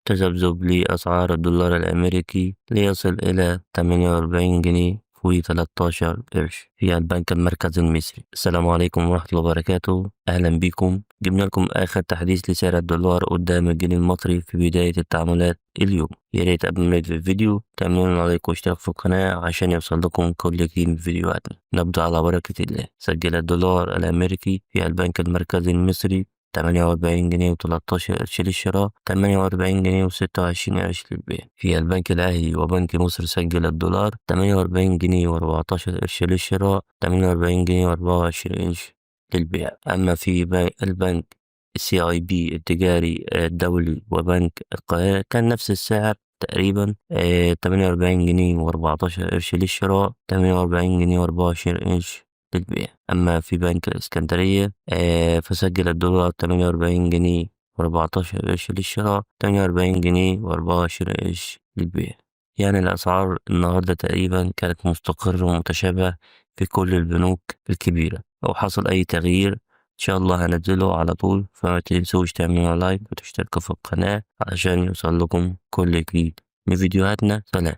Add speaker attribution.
Speaker 1: تذبذب لأسعار الدولار الأمريكي ليصل إلى 48 جنيه و13 قرش في البنك المركزي المصري. السلام عليكم ورحمة الله وبركاته، أهلا بكم. جبنا لكم آخر تحديث لسعر الدولار قدام الجنيه المصري في بداية التعاملات اليوم. يا ريت قبل ما نبدأ الفيديو تعملوا لنا لايك واشتراك في القناة عشان يوصل لكم كل جديد من فيديوهاتنا. نبدأ على بركة الله. سجل الدولار الأمريكي في البنك المركزي المصري 48 جنيه و13 قرش للشراء، 48 جنيه و26 قرش للبيع. في البنك الأهلي وبنك مصر سجل الدولار 48 جنيه و14 قرش للشراء، 48 جنيه و24 قرش للبيع. أما في البنك CIB التجاري الدولي وبنك القاهرة كان نفس السعر تقريبا، 48 جنيه و14 قرش للشراء، 48 جنيه و24 قرش للبيع. أما في بنك الإسكندرية فسجل الدولار 48 جنيه و14 قرش للشراء، 48 جنيه و24 قرش للبيع. يعني الأسعار النهاردة تقريبا كانت مستقرة ومتشابهة في كل البنوك الكبيرة. لو حصل أي تغيير إن شاء الله هنزله على طول، فما تنسوش تعملوا لايك وتشتركوا في القناة علشان يوصل لكم كل جديد من فيديوهاتنا. سلام.